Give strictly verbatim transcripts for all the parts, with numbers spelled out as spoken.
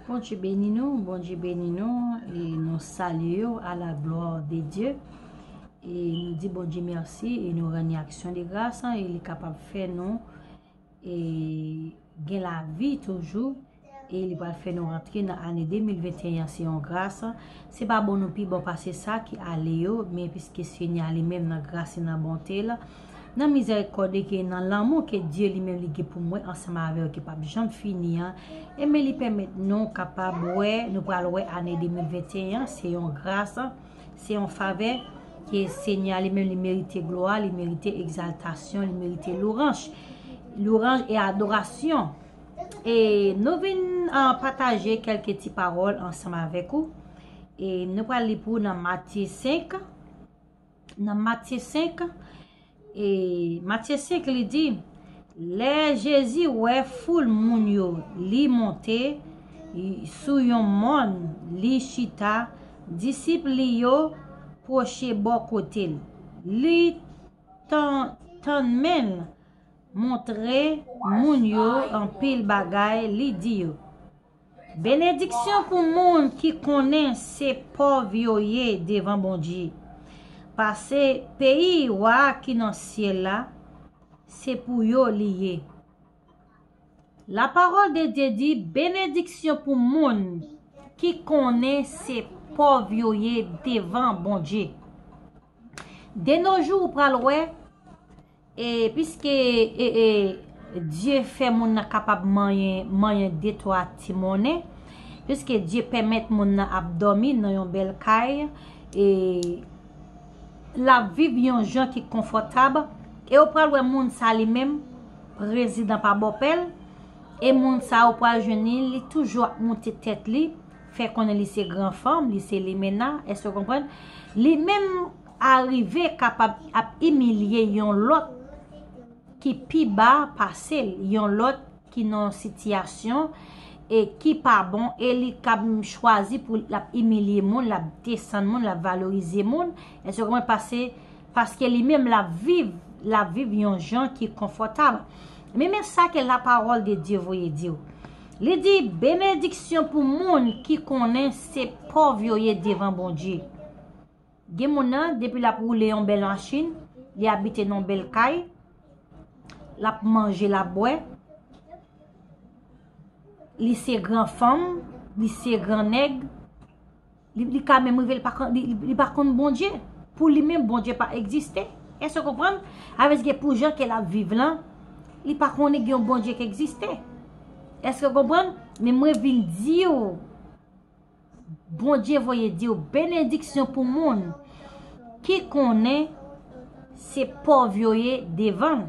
Bondye beni nou, Bondye beni nou, e nou salye yo à la gloire de Dieu. E nou di Bondye mèsi e nou rann li aksyon de gras, e li kapab fè nou e gen lavi toujou. E li pral fè nou rantre nan ane de mil venteyen an, se yon gras. Se pa bon nou pi bon pase sa ki ale yo, men piske Senyè a li menm nan gras e nan bonte l, nan mizèrikòd li ke nan lanmou ke Dye li menm li gen pou mwen ansanm avè w ki p ap janm fini an, e men li pèmèt nou kapab wè, nou pral wè ane de mil venteyen an, se yon gras, se yon favè ke Senyè a li menm li merite glwa, li merite egzaltasyon, li merite louranj, louranj e adorasyon. E nou vin ah, pataje kèlke ti pawòl ansanm avèk ou. E nou pral li pou nan Matye senk. Nan Matye senk, e Matye senk li di, lè Jezi wè foul moun yo, li monte sou yon mòn, li chita, disip li yo pwoche bò kote l. Li tan- tann men l montre moun yo anpil bagay, li di yo, benediksyon pou moun ki konnen se pòv yo ye devan Bondye, paske peyi wa ki nan syèl la, se pou yo li ye. La parole de Dieu di, benediksyon pou moun ki konnen se pòv yo ye devan Bondye. De nos jours, ou pral wè, e piske e, e, Dye fè moun nan kapab manyen, manyen de twa ti monnen, piske Dye pèmèt moun nan ap dòmi nan yon bèl kay, e l ap viv yon jan ki konfòtab, e ou pral wè moun sa li menm, prezidan pa bòpè l, e moun sa ou pral jwenn li, li toujou ap moute tèt li, fè konnen li se gran fanm, li se limena, èske w konprann? Li menm arive kapab ap imilye yon lòt ki pi ba pase l, yon lòt ki nan yon sitiyasyon e ki pa bon, e li kab chwazi pou l ap imilye moun, l ap desann moun, l ap valorize moun. Èske w konprann? Pase, paske li menm l ap viv, l ap viv yon jan ki konfòtab. Men, men sa ke la parole de Dieu voye di w. Li di, benediksyon pou moun ki konnen se pòv yo ye devan Bondye. Gen moun nan, depi l ap woule yon bèl machin, li abite nan yon bèl kay, l ap manje, l ap bwè, li se gran fanm, li se gran nèg, li, li ka menm rive, li pa konn, li, li, li pa konn Bondye. Pou li menm, Bondye pa egziste. Èske w konprann? Avèk gen pou jan ke l ap viv lan, li pa konnen gen yon Bondye ki egziste. Èske w konprann? Men mwen vin di w, Bondye voye di w benediksyon pou moun ki konnen se pòv yo ye devan l.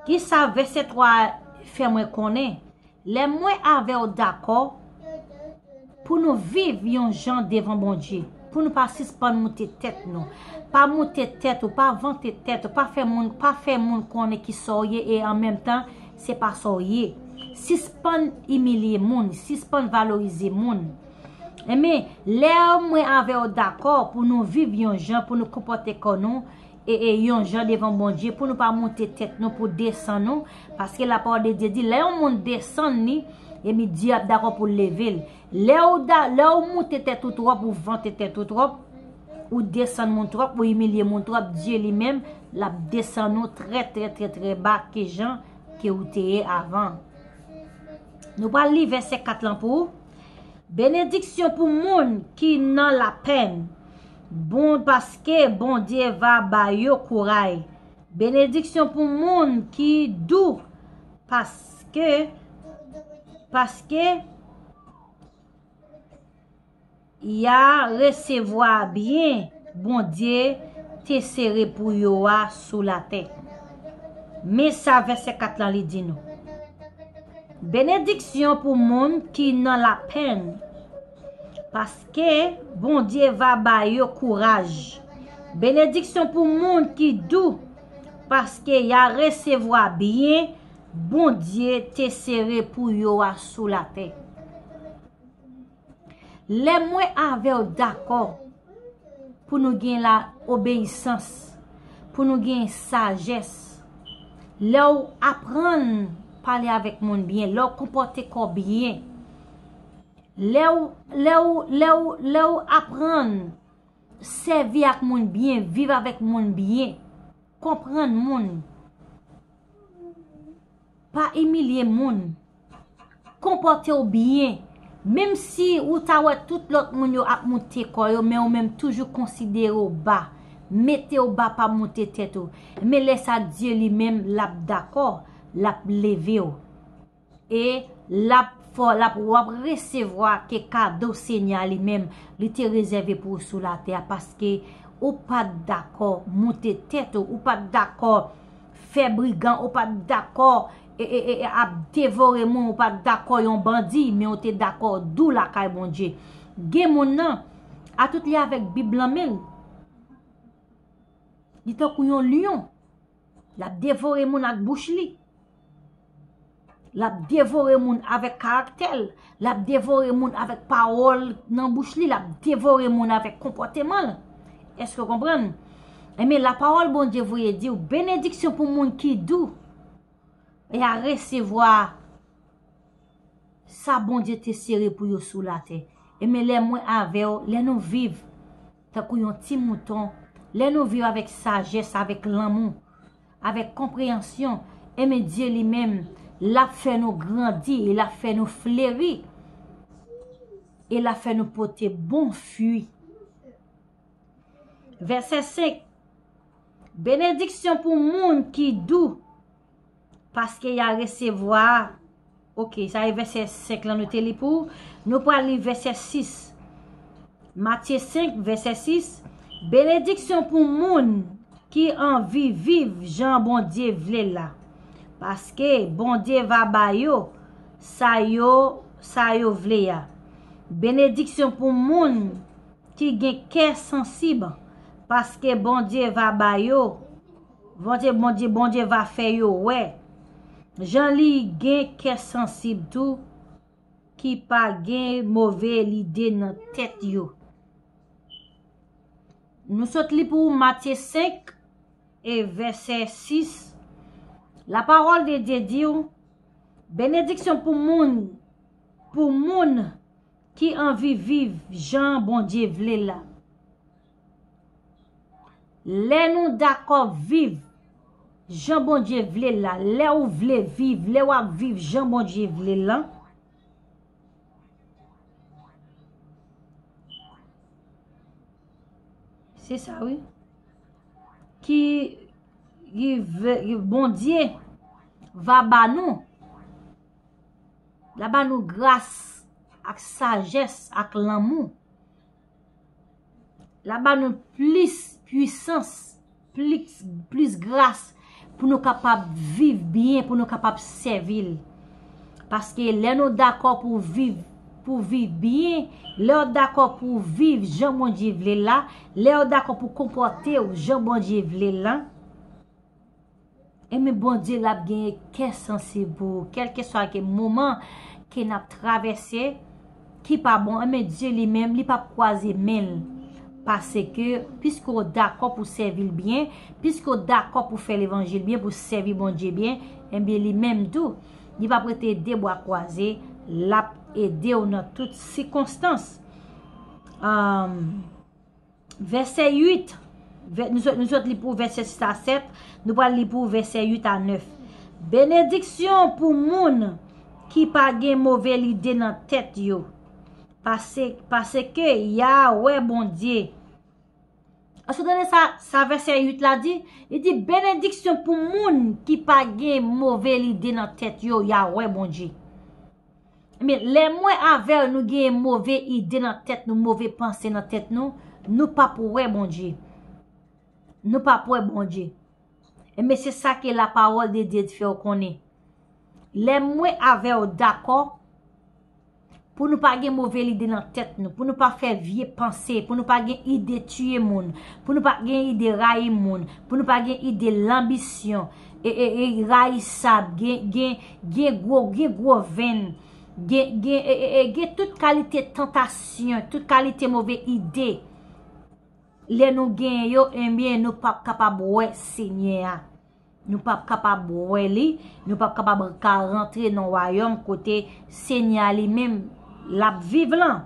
Kisa vèsè twa a fè mwen konnen? Lè mwen avè w dakò pou nou viv yon jan devan Bondye, pou nou pa sispann moute tèt nou. Pa moute tèt ou, pa vante tèt ou, pa fè moun, pa fè moun konnen ki sa w ye e an menm tan, se pa sa w ye. Sispann imilye moun, sispann valorize moun. Enben, lè mwen avè w dakò pou nou viv yon jan, pou nou konpòte kò nou, e, e yon jan devan Bondye, pou nou pa moute tèt nou, pou desann nou, paske la parole de Dieu di, lè yon moun desann li, epi Dye ap dakò pou l leve l. Lè w da, lè w moute tèt ou twòp, ou vante tèt ou twòp, ou desann moun twòp, ou imilye moun twòp, Dye li menm, l ap desann ou trè, trè, trè, trè ba ke jan ke ou te ye avan. Nou pral li vèsè kat lan pou ou. Benediksyon pou moun ki nan lapenn. Bon, paske Bondye va ba yo kouray. Benediksyon pou moun ki dou, paske, paske y a resevwa byen Bondye te sere pou yo a sou latè. Men sa vèsè kat lan li di nou. Benediksyon pou moun ki nan lapenn, paske Bondye va ba yo kouraj. Benediksyon pou moun ki dou, paske y a resevwa byen Bondye te sere pou yo a sou latè. Lè mwen avè w dakò pou nou gen la obeyisans, pou nou gen sajès, lè w aprann pale avèk moun byen, lè w konpòte kò w byen, Lè w, lè w, lè w, lè w aprann sèvi ak moun byen, viv avèk moun byen, konprann moun, pa imilye moun, konpòte w byen. Menm si ou ta wè tout lòt moun yo ap moute kò yo, men ou menm toujou konsidere w ba. Mete w ba, pa moute tèt ou. Men lè sa, Dye li menm, l ap dakò, l ap leve w. E l ap fè w, l ap, w ap resevwa ke kado Senyè a li menm, li te rezève pou ou sou latè a, paske ou pa t dakò moute tèt ou, ou pa t dakò fè brigan, ou pa t dakò e, e, e, e, ap devore moun, ou pa t dakò yon bandi, men ou te dakò dou lakay Bondye. Gen moun nan, atout li avèk Bib lan men l, li tankou yon lyon. L ap devore moun ak bouch li. L ap devore moun avèk karaktè l. L ap devore moun avèk pawòl nan bouch li. L ap devore moun avèk konpòteman l. Èske w konprann? Enben, lapawòl Bondye voye di w, benediksyon pou moun ki dou. E a resevwa sa Bondye te sere pou yo sou latè. Enben, lè mwen avè w, lè nou viv tankou yon ti mouton, lè nou viv avèk sajès, avèk lanmou, avèk konpreyansyon, enben, Dye li menm, l ap fè nou grandi, e l ap fè nou fleri, e l ap fè nou pote bon fwi. Vèsè senk. Benediksyon pou moun ki dou, paske y a resevwa. Oke, sa e vèsè senk lan nou te li pou ou. Nou pral li vèsè sis. Matye senk, vèsè sis. Benediksyon pou moun ki anvi viv jan Bondye vle l la, paske Bondye va ba yo sa yo, sa yo vle a. Benediksyon pou moun ki gen kè sansib, paske Bondye va ba yo, Bondye, Bondye, Bondye va fè yo wè jan li gen kè sansib tou, ki pa gen move lide nan tèt yo. Nou sot li pou ou Matye senk e vèsè sis. La parole de Dieu di w, benediksyon pou moun, pou moun ki anvi viv jan Bondye vle l la. Lè nou dakò viv jan Bondye vle l la, lè ou vle viv, lè w ap viv jan Bondye vle l lan, se sa wi, ki, ki ve-, Bondye va ba nou, l a ba nou gras ak sajès, ak lanmou. L a ba nou plis pwisans, plis, plis gras pou nou kapab viv byen, pou nou kapab sèvi l. Paske lè nou dakò pou viv, pou viv byen, lè w dakò pou viv jan Bondye vle l la, lè w dakò pou konpòte w jan Bondye vle l lan, enben, Bondye l ap genyen kè sansib pou ou, kèlkeswa ke moman ke n ap travèse, ki pa bon, enben, Dye li menm, li p ap kwaze men l. Paske, piske w dakò pou sèvi l byen, piske w dakò pou fè levanjil byen, pou sèvi Bondye byen, enben, li menm tou, li p ap rete de bra kwaze, l ap ede w nan tout sikonstans. Ahn, Vèsè uit, vè-, nou sot, nou sot li pou vèsè sis a sèt, nou pral li pou vèsè uit a nèf. Benediksyon pou moun ki pa gen move lide nan tèt yo, pase, paske y a wè Bondye. Èske w tande sa, sa vèsè uit la di? Li di, benediksyon pou moun ki pa gen move lide nan tèt yo, y a wè Bondye. Ebyen, lè mwen avè w, nou genyen move ide nan tèt nou, move panse nan tèt nou, nou p ap wè Bondye. Nou p ap wè Bondye. Ebyen, se sa ke la parole de Dieu fè w konnen. Lè mwen avè w dakò, pou nou pa gen move lide nan tèt nou, pou nou pa fè vye panse, pou nou pa gen ide tiye moun, pou nou pa gen ide rayi moun, pou nou pa gen ide lanbisyon, e, e, e rayisab, gen, gen, gen gwo, gen gwo venn, gen, gen, e, e, e, gen tout kalite tantasyon, tout kalite move ide. Lè nou genyen yo, ebyen, nou p ap kapab wè Senyè a. Nou p ap kapab wè li, nou p ap kapab ka rantre nan wayòm kote Senyè a li menm, l ap viv lan.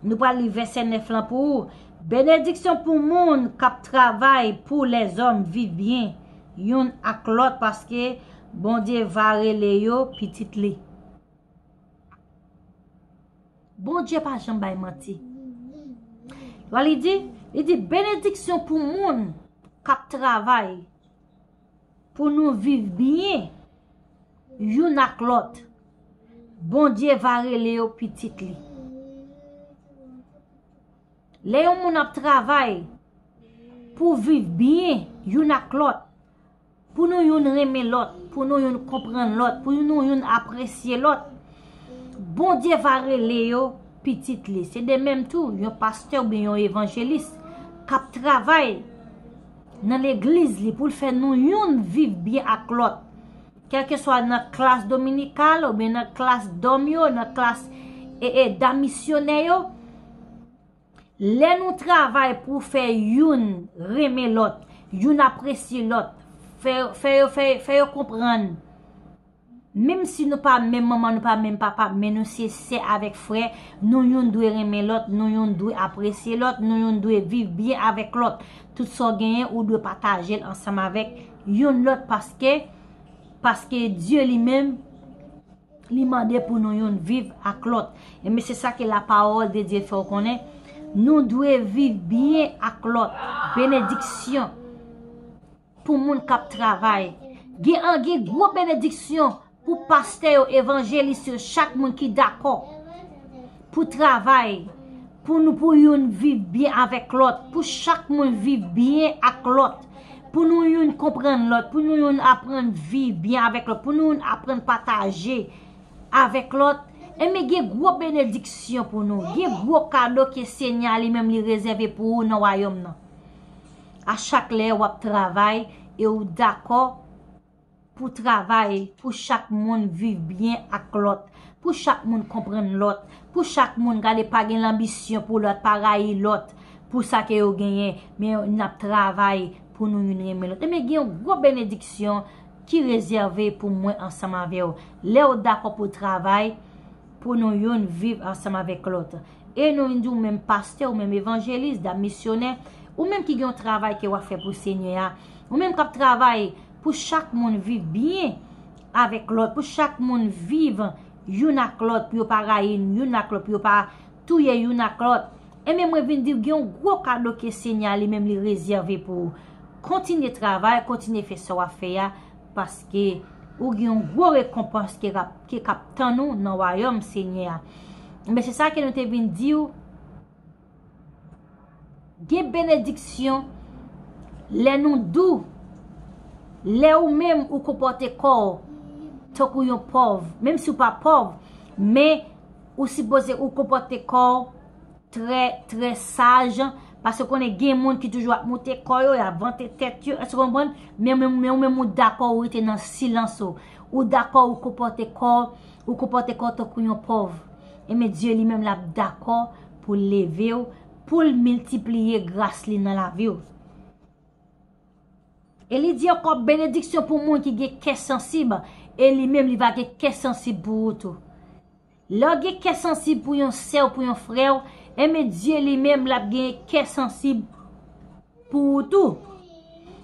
Nou pral li vèsè nèf lan pou ou. Benediksyon pou moun k ap travay pou lèzòm viv byen youn ak lòt, paske Bondye va rele yo pitit li. Bondye pa janm bay manti. Lè li di, li di, benediksyon pou moun k ap travay pou nou viv byen youn ak lòt. Bondye va rele yo pitit li. Lè yon moun ap travay pou viv byen youn ak lòt, pou nou youn renmen lòt, pou nou youn konprann lòt, pou nou youn apresye lòt, Bondye va rele yo pitit li. Se de menm tou, yon pastè oubyen yon evanjelis k ap travay nan legliz li pou l fè nou youn viv byen ak lòt. Kèlkeswa nan klas dominikal oubyen nan klas dòm yo, nan klas e, e, dam misyonè yo, lè nou travay pou fè youn renmen lòt, youn apresye lòt, fè, fè yo, fè, fè yo konprann. Menm si nou pa menm manman, nou pa menm papa, men nou se sè avèk frè, nou youn dwe renmen lòt, nou youn dwe apresye lòt, nou youn dwe viv byen avèk lòt. Tout sa w genyen, ou dwe pataje l ansanm avèk youn lòt, paske, paske Dye li menm, li mande pou nou youn viv ak lòt. Enben, se sa ke la parole de Dieu fè w konnen. Nou dwe viv byen ak lòt. Benediksyon pou moun k ap travay. Gen an, gen gwo benediksyon pou pastè yo, evanjelis yo, chak moun ki dakò pou travay, pou nou, pou youn viv byen avèk lòt, pou chak moun viv byen ak lòt, pou nou youn konprann lòt, pou nou youn aprann viv byen avèk lòt, pou nou youn aprann pataje avèk lòt. Enben, gen gwo benediksyon pou nou, gen gwo kado ke Senyè a li menm li rezève pou ou nan wayòm nan. A chak lè w ap travay e ou dakò pou travay, pou chak moun viv byen ak lòt, pou chak moun konprann lòt, pou chak moun gade pa gen lanbisyon pou lòt, pa rayi lòt pou sa ke yo genyen, men n ap travay pou nou youn renmen lòt. Enben, gen yon gwo benediksyon ki rezève pou mwen ansanm avè w. Lè w dakò pou travay, pou nou youn viv ansanm avèk lòt. E nou vin di ou menm pastè, ou menm evanjelis, dam misyonè, ou menm ki gen yon travay ke w ap fè pou Senyè a, ou menm k ap travay pou chak moun viv byen avèk lòt, pou chak moun viv youn ak lòt, pou yo pa rayi youn ak lòt, pou yo pa touye youn ak lòt. Enben, mwen vin di w, gen yon gwo kado ke Senyè a li menm li rezève pou ou. Kontinye travay, kontinye fè sa w ap fè a, paske ou gen yon gwo rekonpans ki k ap, ki k ap tann ou nan wayòm Senyè a. Men se sa ke nou te vin di w, gen benediksyon lè nou dou, lè ou menm ou konpòte kò w tankou yon pòv, menm si w pa pòv, men ou sipoze ou konpòte kò w trè, trè saj, paske konnen gen moun ki toujou ap moute kò yo, y ap vante tèt yo, èske w konprann? Men, men, men ou menm ou dakò ou rete nan silans ou. Ou dakò ou konpòte kò, ou konpòte kò tankou yon pòv. Enben, Dye li menm l ap dakò pou l leve w, pou l miltipliye gras li nan lavi w. E li di ankò, benediksyon pou moun ki gen kè sansib, e li menm li va gen kè sansib pou ou tou. Lè w gen kè sansib pou yon sè w, pou yon frè w, enben Dye li menm l ap gen kè sansib pou ou tou.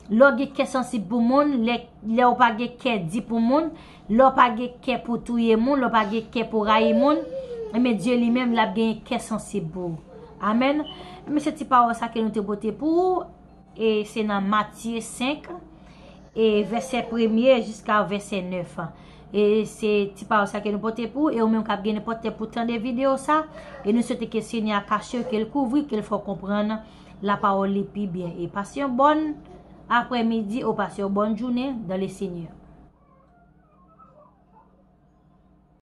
Lè w gen kè sansib pou moun, lè, lè w pa gen kè di pou moun, lè w pa gen kè pou touye moun, lè w pa gen kè pou rayi moun, enben Dye li menm l ap gen kè sansib pou ou. Amèn. Enben se ti pawòl sa ke nou te pote pou ou. E se nan Matye senk, e vèsè premye jiska vèsè nèf. E se ti pawòl sa ke nou pote pou ou, e ou menm k ap gen nenpòt lè pou tande videyo sa, e nou swete ke Senyè a kache w, ke l kouvri w, ke l fè w konprann lapawòl li pi byen. E pase yon bòn aprèmidi, ou pase yon bòn jounen dans le Seigneur.